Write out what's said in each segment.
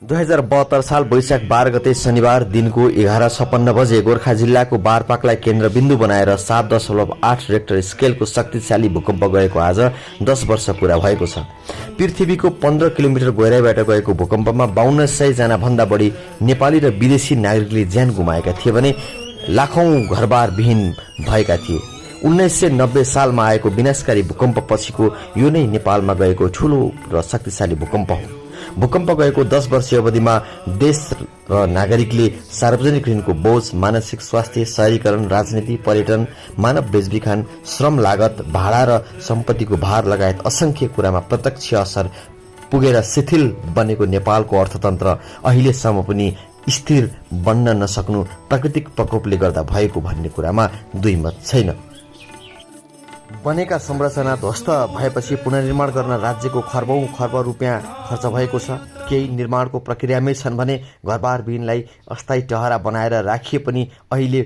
2072 साल वैशाख 12 गते शनिबार दिनको 11:56 बजे गोर्खा जिल्लाको बारपाकलाई केन्द्रबिन्दु बनाएर 7.8 रेक्टर स्केलको शक्तिशाली भूकम्प गएको आज 10 वर्ष पूरा भएको छ। पृथ्वीको 15 किलोमिटर गहिराईबाट गएको भूकम्पमा 5200 जना भन्दा बढी नेपाली र विदेशी नागरिकले ज्यान गुमाएका थिए भने लाखौं घरबार विहीन भएका थिए। 1990 सालमा आएको विनाशकारी भूकम्प पछिको यो नै नेपालमा गएको ठूलो र शक्तिशाली भूकम्प हो। भूकम्प गएको 10 वर्षीय अवधिमा देश र नागरिकले सार्वजनिक ऋणको बोझ, मानसिक स्वास्थ्य, शहरीकरण, राजनीति, पर्यटन, मानव बेचबिखान, श्रम लागत, भाडा र सम्पत्तिको भार लगायत असंख्य कुरामा प्रत्यक्ष असर पुगेर शिथिल बनेको नेपालको अर्थतन्त्र अहिलेसम्म पनि स्थिर बन्न नसक्नु प्राकृतिक प्रकोपले गर्दा भएको भन्ने कुरामा दुई मत छैन। बनेका संरचना ध्वस्त भएपछि पुनर्निर्माण गर्न राज्यको खर्ब रुपियाँ खर्च भएको छ। केही निर्माणको प्रक्रियामै छन् भने घरबार विहीनलाई अस्थायी टहरा बनाएर राखिए पनि अहिले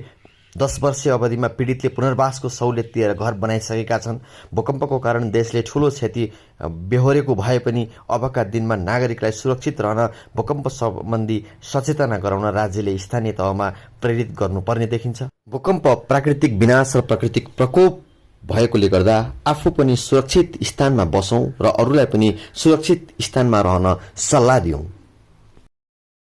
10 वर्षीय अवधिमा पीडितले पुनर्वासको सहुलियत दिएर घर बनाइसकेका छन्। भूकम्पको कारण देशले ठूलो क्षति बेहोरेको भए पनि अबका दिनमा नागरिकलाई सुरक्षित रहन भूकम्प सम्बन्धी सचेतना गराउन राज्यले स्थानीय तहमा प्रेरित गर्नुपर्ने देखिन्छ। भूकम्प प्राकृतिक विनाश र प्राकृतिक प्रकोप भएकोले गर्दा आफू पनि सुरक्षित स्थानमा बसौं र अरूलाई पनि सुरक्षित स्थानमा रहन सल्लाह दिउँ।